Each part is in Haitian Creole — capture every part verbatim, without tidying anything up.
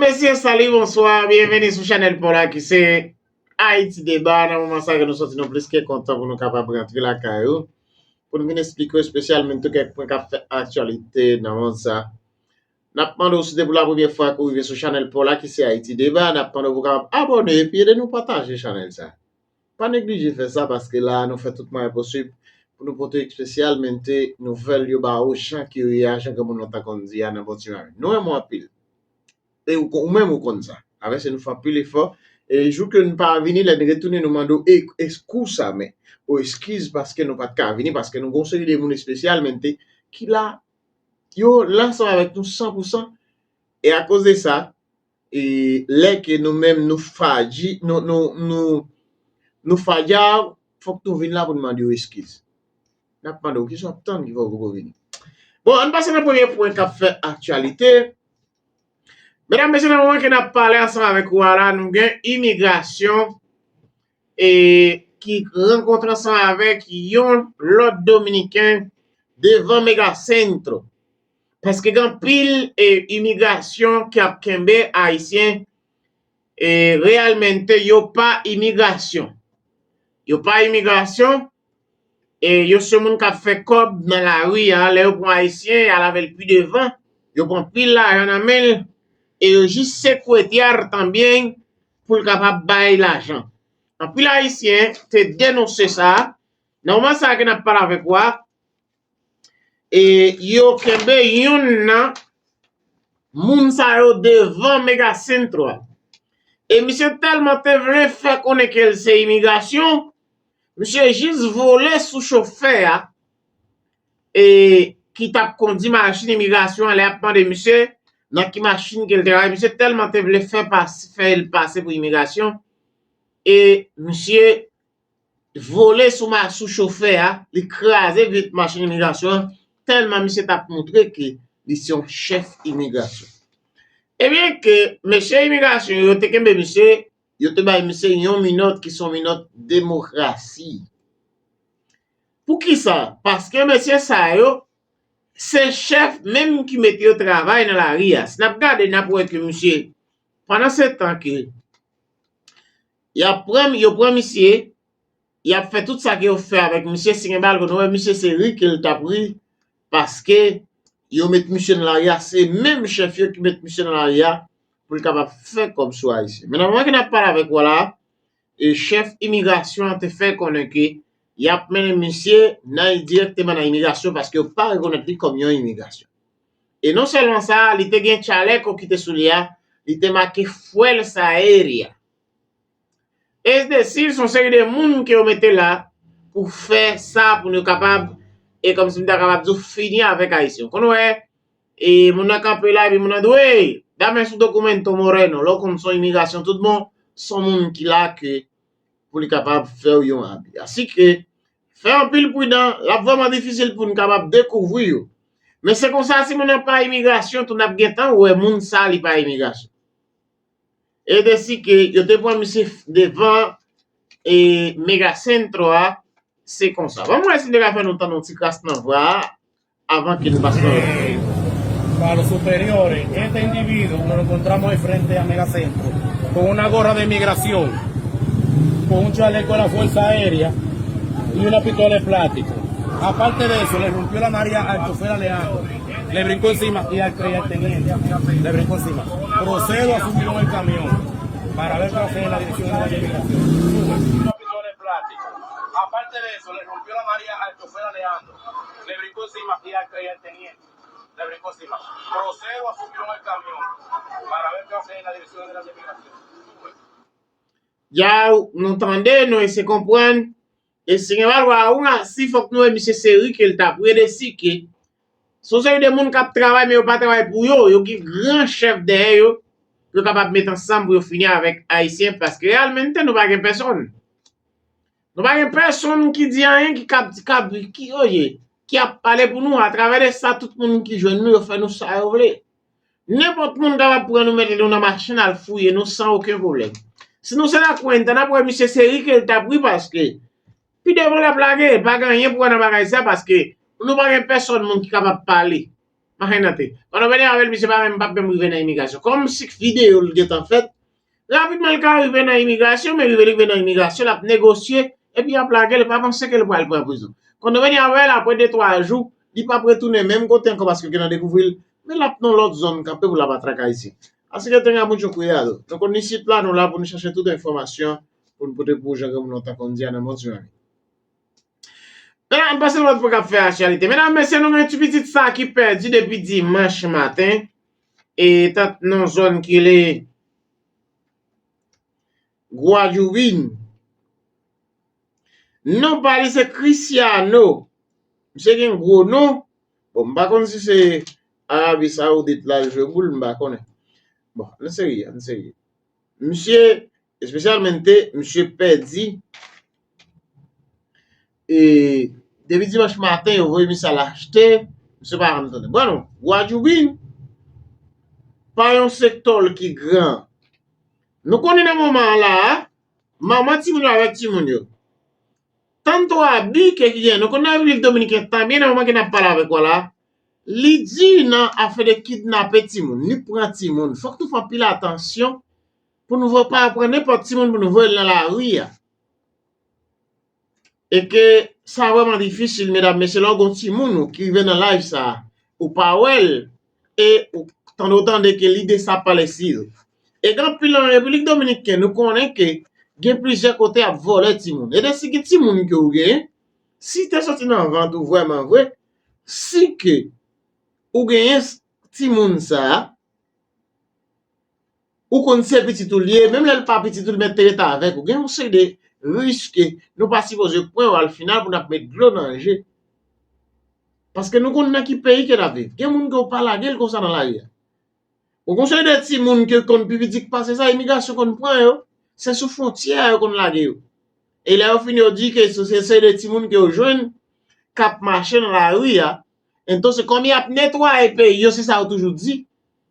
Mesye, salut, bonsoir, byenveni sou chanèl pa w la ki se Haïti Débat. Nan moman sa ke nou sòti, nou plis ke kontan pou nou kapab rantre lakay ou, pou nou vin esplike w espesyalman tou kèk pwen k ap fè aktyalite nan mond sa. N ap mande w, si se pou la premyè fwa ke w rive sou chanèl pa w la ki se Haïti Débat, n ap mande w pou w kapab abòne epi ede nou pataje chanèl sa. Pa neglije fè sa, paske la a nou fè tout mwayen posib pou nou pote espesyalman nouvèl yo ba ou jan ke yo ye a, jan granmoun nan ta konn di a nan bò ti mari. Nou renmen w anpil. E ou, ou menm ou konn sa. Avè se nou fè anpil efò. E jou ke nou pa vini, lè n retounen, nou mande w e- eskusa, men, ou eskiz paske nou pa t ka vini, paske nou gen yon seri de moun espesyalman ki la, yo la ansanm avèk nou san pou san. E akoz de sa, e lè ke nou menm nou faji, nou, nou, nou, nou faja, fòk nou vin la pou nou mande yo eskiz. N ap mande w kisa w ap tann ki fè w poko vini. Bon, ann pase nan premye pwen k ap fè aktyalite. Medam, mesye, nan moman ke n ap pale ansanm avèk ou a la, nou gen imigrasyon e ki rankontre ansanm avèk yon lòt Dominiken devan Mega Centro. Paske gen anpil e, imigrasyon ki ap kenbe Ayisyen e, reyèlmente yo pa imigrasyon. Yo pa imigrasyon, e yo se moun k ap fè kòb nan lari a. Lè yo pran Ayisyen, y al avè l pi devan, yo pran pil lajan nan men l, e yo jis sekwe tè a tanbyen pou l kapab bay lajan. Anpil Ayisyen te denonse sa. Nan moman sa a ke n ap pale avèk ou a, e yo kenbe youn nan moun sa yo devan Mega Centro a. E misye tèlman te vle fè konnen ke l se imigrasyon, misye jis vole sou chofè a, e ki t ap kondi machin imigrasyon an, lè y ap mande misye nan ki machin ke l te ale. Misye tèlman te vle fè pas, fè l pase pou imigrasyon, e misye vole sou ma-, sou chofè a, li kraze vit machin imigrasyon an, tèlman misye t ap montre ke li se yon chèf imigrasyon. Ebyen ke mesye imigrasyon yo te kenbe misye, yo te bay misye yon minòt ki se yon minòt demokrasi. Poukisa? Paske mesye sa yo, se chèf menm ki mete yo travay nan lari a. Si n ap gade, n ap wè ke misye, pandan se tan ke y ap pran, yo pran misye, y ap fè tout sa ke yo fè avèk misye, si gen bal kote nou wè misye se ri ke l t ap ri, paske yo met misye nan lari a, se menm chèf yo ki met misye nan lari a pou l kapab fè kòb sou Ayisyen. Men nan moman ke n ap pale avèk ou la, e chèf imigrasyon an te fè konnen ke y ap mennen misye nan, dirèkteman nan imigrasyon paske yo pa rekonèt li kòm yon imigrasyon. E non sèlman sa, li te gen tchalèko ki te sou li a, li te make fuerza aérea. E de si se yon seri de moun ke yo mete la pou fè sa, pou nou kapab, e kòmsi m ta kapab di w, fini avèk Ayisyen. Konn wè, e moun nan kanpe la, epi moun nan di, "Ey, dame su documento, moreno." Lè w konn se yon imigrasyon tout bon, se yon moun ki la ke pou li kapab fè w yon abi. Asike, fè anpil pridan, l ap vrèman difisil pou n kapab dekouvri yo. Men se konsa, si moun nan pa imigrasyon, tou n ap gentan wè moun sa, li pa imigrasyon. E de si ke yo te pran misye devan e Mega Centro a, se konsa. Ban m wè si m te ka fè nou tann yon ti kras nan vwa a avan ke nou pase nan lòt. Eh, para los superiores, este individuo nos lo encontramos de frente a Megacentro, con una gorra de migración, con un chaleco de la Fuerza Aérea y una pistola de plástico. Aparte de eso, le rompió la nariz al chofer Alejandro, le brincó encima y al, y al teniente le brincó encima. Procedo a subirlo en el camión para ver qué hace en la dirección de la migración. Sube. Una pistola de plástico. Aparte de eso, le rompió la nariz al chofer Alejandro, le brincó encima y al, y al teniente le brincó encima. Procedo a subirlo en el camión para ver qué hace en la dirección de la migración. Sube. Ya nou tande, nou eseye konprann. E si gen bagay ou a si fòk nou wè misye se ri ke l t ap ri, e de si ke se yon seri de moun k ap travay, men yo pa travay pou yo. Yo gen gran chèf dèyè yo, pou yo kapab met ansanm pou yo fini avèk Ayisyen, paske reyèlman nou pa gen pèsonn. Nou pa gen pèsonn ki di anyen, ki kab, kab, ki, oye, ki ap pale pou nou. Atravè de sa, tout moun ki jwenn nou, yo fè nou sa yo vle. Nenpòt moun kapab pran nou, mete nou nan machin, al fouye nou san okenn pwoblèm. Si nou se la kwenta, n ap wè misye se ri ke l t ap ri, paske pi devan l ap lage, pa gen anyen pou wè nan bagay sa, paske nou pa gen pèsonn moun ki kapab pale. Machin nan te. Pandan w vini avè l, misye pa menm, p ap menm rive nan imigrasyon. Kòm si videyo l gentan fèt, rapidman l ka rive nan imigrasyon, men rive, rive nan imigrasyon, l ap negosye, epi y ap lage l, pa panse ke l pral pran prizon. Pandan w vini avè l, apre de twa jou, li p ap retounen menm kote ankò paske yo gentan dekouvri l, men l ap nan lòt zòn kanpe pou l ap atake Ayisyen. Así que tenga mucho cuidado. Nou konn isit la, nou la pou nou chache tout enfòmasyon pou nou pote pou ou jan granmoun lontan konn di a nan mòd sou lane. Medam, ann pase lòt pou k ap fè aktyalite. Medam, mesye, nou gen ti pitit sa ki pèdi depi dimanch maten. E t ap nan zòn ki rele Gwadyoubin. Non pa li se Cristiano. Misye gen gwo non. Bon, m pa konn si se Arabi Saoudit la l jwe boul, m pa konnen. Bon, ann serye, ann serye. Misye, espesyalmente, misye pèdi. E depi dimanch maten, yo voye misye al achte, misye pa janm tounen. Bon, non, Gwadyoubin pa yon sektò ki gran. Nou konnen nan moman an la a, manman timoun yo avèk timoun yo. Tanto Abi ke ki gen, nou konn nan Repiblik Dominiken, tan byen nan moman ke n ap pale avèk ou la, li di nan afè de kidnape timoun, li pran timoun. Fòk nou fè anpil atansyon pou nou pa pran nenpòt timoun pou nou voye l nan lari a. E ke sa vrèman difisil, medam, mesye, lè w gen yon timoun ou ki rive nan laj sa a, ou pa wè l, e ou tande, ou tande ke li desaparesi. E gen anpil nan Repiblik Dominiken, nou konnen ke gen plizyè kote y ap vòlè timoun. E de si gen timoun ke ou genyen, si te soti nan vant ou vrèman vre, si ke ou genyen s- timoun sa a, ou konn se pitit ou li ye, menm lè l pa pitit ou, li mèt te ret avèk ou. Gen yon seri de risk ke nou pa sipoze pran yo al final pou n ap met dlo nan je. Paske nou konn nan ki peyi ke n ap viv. Gen moun ke w pa lage l konsa nan lari a. Ou gon seri de timoun ke konn pi piti k pase sa, imigrasyon konn pran yo, se sou fwontyè a yo konn lage yo. E lè yo fini, yo di ke se se seri de timoun ke yo jwenn k ap mache nan lari a. Entonse, kòm y ap netwaye peyi yo, se sa yo toujou di.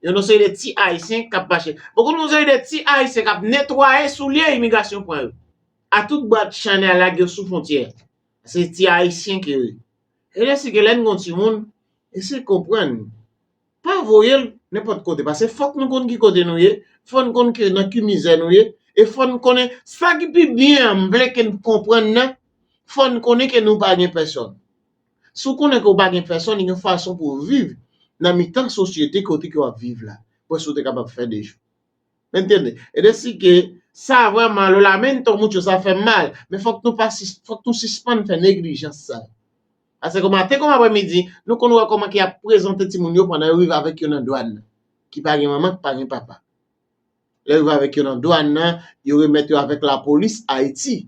Yo nan seri de ti Ayisyen k ap mache. Ou konn yon seri de ti Ayisyen k ap netwaye soulye imigrasyon pran yo. A tout bwa de chanèl lage yo sou fwontyè. Se ti Ayisyen ke yo ye. E lè si ke lè n gon timoun, eseye konprann. Pa voye l nenpòt kote, paske fòk nou konn ki kote nou ye, fò n konn ke nan ki mizè nou ye, e fò n konnen sa ki pi byen an, m vle ke n konprann nan, fò n konnen ke nou pa gen pèsòn. Si w konnen ke w pa gen pèsòn, gen yon fason pou w viv nan mitan sosyete kote ke w ap viv la. Pou wè si w te kapab fè de jou. Entende? E de si ke sa vrèman, lo lamento mucho, sa fè m mal. Men fòk nou pa sis- fòk nou sispann fè neglijans sa. Paske maten kòm aprèmidi, nou konn wè kòman ke y ap prezante timoun yo pandan yo rive avèk yo nan dwàn nan, ki pa gen manman, ki pa gen papa. Lè yo rive avèk yo nan dwàn nan, yo remèt yo avèk lapolis Ayiti.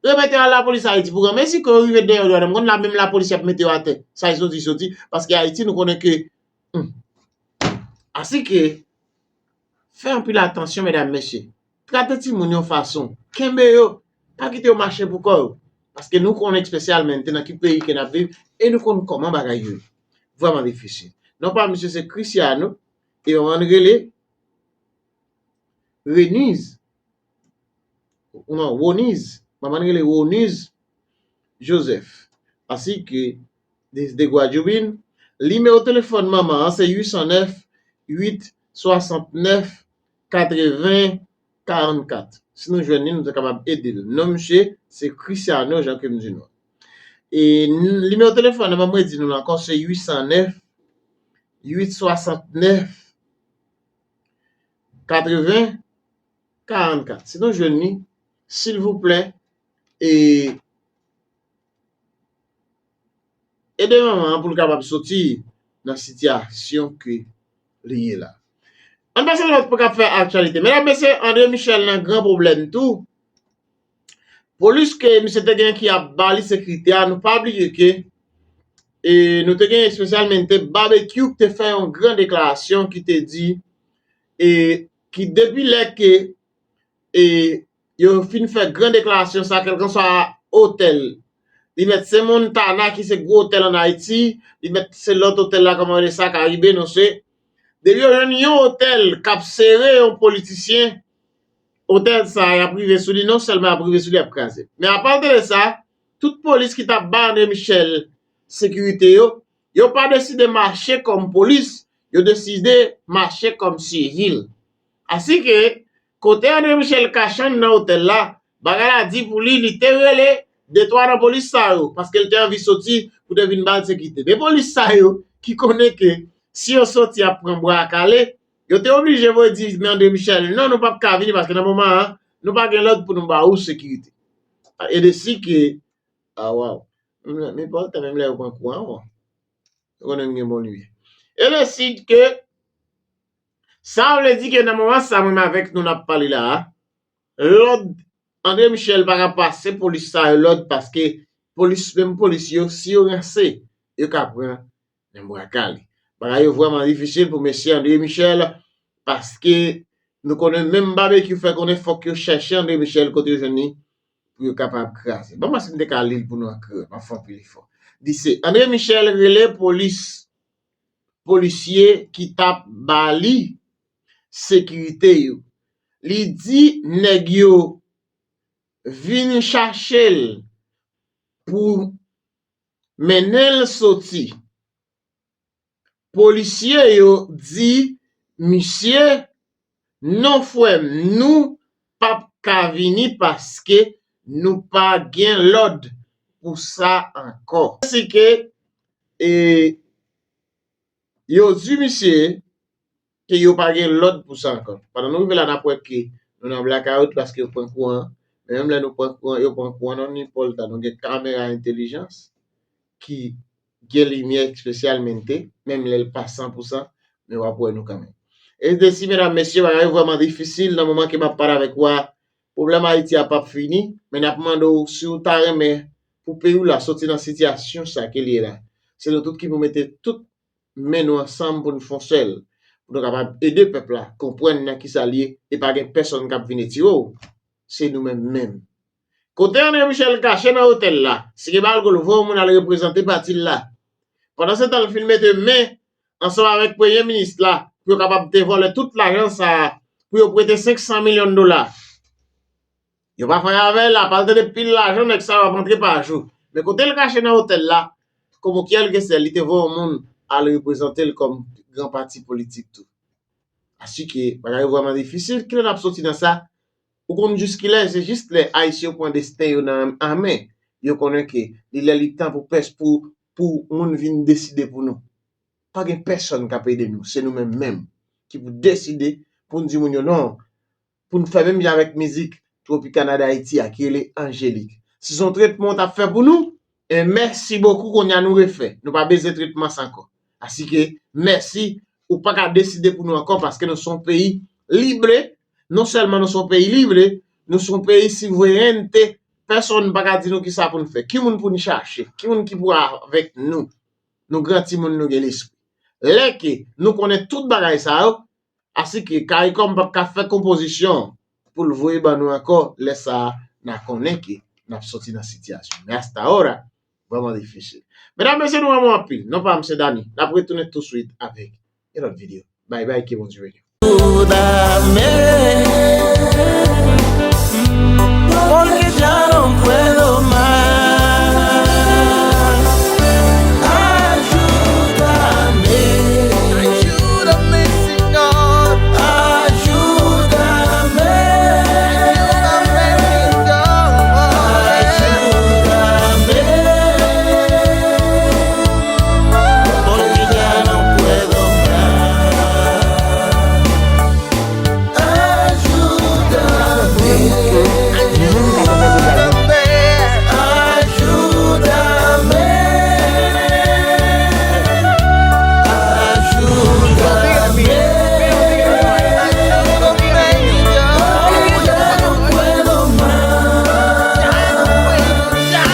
Remèt yo a lapolis Ayiti pou granmesi, ke yo rive deyò dwàn nan, m konn la menm lapolis y ap mete yo atè. Sa y soti, soti. Paske Ayiti, nou konnen ke, hmm. Asike, fè anpil atansyon, medam, mesye. Trate timoun yon fason. Kenbe yo. Pa kite yo mache pou kò yo. Paske nou konnen espesyalmente nan ki peyi ke n ap viv e nou konn kòman bagay yo ye. Vrèman difisil. Non pa misye se Cristiano e manman l rele Reniz. Non, Roniz. Manman l rele Roniz Joseph. Asike de, de Gwadyoubin. Nimewo telefòn manman an se uit san nèf, uit swasant nèf, katreven, karannkat. Si nou jwenn li, nou te kapab ede l. Non misye se Cristiano, jan ke m di nou. E n- nimewo telefòn nan, ban mwen di nou l ankò, se uit san nèf, uit swasant nèf, katreven, karannkat. Si nou jwenn li, silvouplè, e ede manman an pou l kapab soti nan sitiyasyon ke li ye la. Ann pase nan lòt pwen k ap fè aktyalite. Medam, mesye, André Michel nan gran pwoblèm tou. Polis ke misye te gen ki ap ba li sekirite a, nou pa bliye ke e nou te gen espesyalmente Babekyou ki te fè yon gran deklarasyon ki te di e ki depi lè ke e yo fin fè gran deklarasyon sa, kèlkanswa otèl. Li mèt se Montana ki se gwo otèl ann Ayiti, li mèt se lòt otèl la, kòman rele sa, Karibe, non se. Depi yo jwenn yon otèl k ap sere yon politisyen, otèl sa a, y ap rive sou li, non sèlman y ap rive sou li, y ap kraze. Men apati de sa, tout polis ki t ap ba André Michel sekirite yo, Yo pa deside mache kòm polis, yo deside mache kòm sivil. Asike, kote André Michel kache anndan otèl la, bagay la di pou li, li te rele de twa nan polis sa yo, paske l te anvi soti pou te vin ba l sekirite. Men polis sa yo, ki konnen ke si yo soti ap pran bwa kale, yo te oblije voye di men André Michel, non, nou p ap ka vini paske nan moman an, nou pa gen lòd pou nou ba ou sekirite. E de si ke, a waw, men pa menm lè yo pran kouran, ou konnen m gen bon limyè. E de si ke, sa vle di ke nan moman sa, mwen avèk nou n ap pale la a, lòd, André Michel pa ka pase polis sa yo lòd paske polis, menm polis yo, si yo ranse, yo ka pran nan bwa kale. Bagay yo vrèman difisil pou mesye André Michel, paske nou konnen menm Babekyou fè konnen fòk yo chèche André Michel kote yo jwenn li pou yo kapab kraze. Bon, mwen si m te ka li l pou nou an kreyòl, m ap fè anpil efò. Di se André Michel rele polis, polisye ki t ap ba li sekirite yo. Li di nèg yo vin chache l pou mennen l soti. Polisye yo di misye, non, frè m, nou p ap ka vini paske nou pa gen lòd pou sa ankò. Se ke, e, yo di misye ke yo pa gen lòd pou sa ankò. Pandan nou rive la, n ap wè ke nou nan blakawout paske yo pran kouran. Men menm lè nou pran kouran, yo pran kouran nan Nipòl ta, nou gen kamera entèlijans ki gen limyè espesyalmente, menm lè l pa san pou san, men w ap wè nou kanmenm. E de si, medam, mesye, bagay yo vrèman difisil nan moman ke m ap pale avèk ou a. Pwoblèm Ayiti a p ap fini, men n ap mande w si w ta renmen pou peyi w la soti nan sitiyasyon sa ke l ye la. Se nou tout ki pou mete tout men nou ansanm pou n fè yon sèl, pou nou kapab ede pèp la konprann nan kisa l ye, e pa gen pèsonn k ap vin etire w. Se nou menm menm. Kote André Michel kache nan otèl la, si gen bagay l voye yon moun al reprezante pati l la. Pandan se tan, l fin mete men ansanm avèk premye minis la pou yo kapab te vòlè tout lajan sa a, pou yo prete senk san milyon dola. Yo pa fè avè l, apa l tande pil lajan nèg sa yo ap antre pa jou. Men kote l kache nan otèl la, kòm ou kyèl ke sèl, li te voye yon moun al reprezante l kòm gran pati politik tou. Asike, bagay yo vrèman difisil. Kilè n ap soti nan sa? Ou konn jiskilè? Se jis lè Ayisyen yo pran desten yo nan an men, yo konnen ke li lè li tan pou pès, pou, pou moun vin deside pou nou. Pa gen pèsonn k ap ede nou. Se nou menm menm ki pou deside pou n di moun yo non, pou n fè menm jan avèk mizik Tropicana d'Haïti a ki rele Angelik. Si se yon tretman w t ap fè pou nou, e mèsi bokou, kounye a nou refè. Nou pa bezwen tretman sa ankò. Asike, mèsi, ou pa ka deside pou nou ankò paske nou se yon peyi libre. Non sèlman nou se yon peyi libre, nou se yon peyi souverènte. Pèsonn pa ka di nou kisa pou n fè. Ki moun pou n chache? Ki moun ki pou avèk nou? Nou gran timoun, nou gen lespri. Lè ke nou konnen tout bagay sa yo, asike, CARICOM p ap ka fè konpozisyon pou l voye ban nou ankò, lè sa a, n a konnen ke n ap soti nan sitiyasyon. Men hasta ahora, vrèman difisil. Medam, mesye, nou renmen w anpil. Non pa m se Dany. N ap retounen touswit avèk yon lòt videyo. Bay bay, ke Bondye beni w.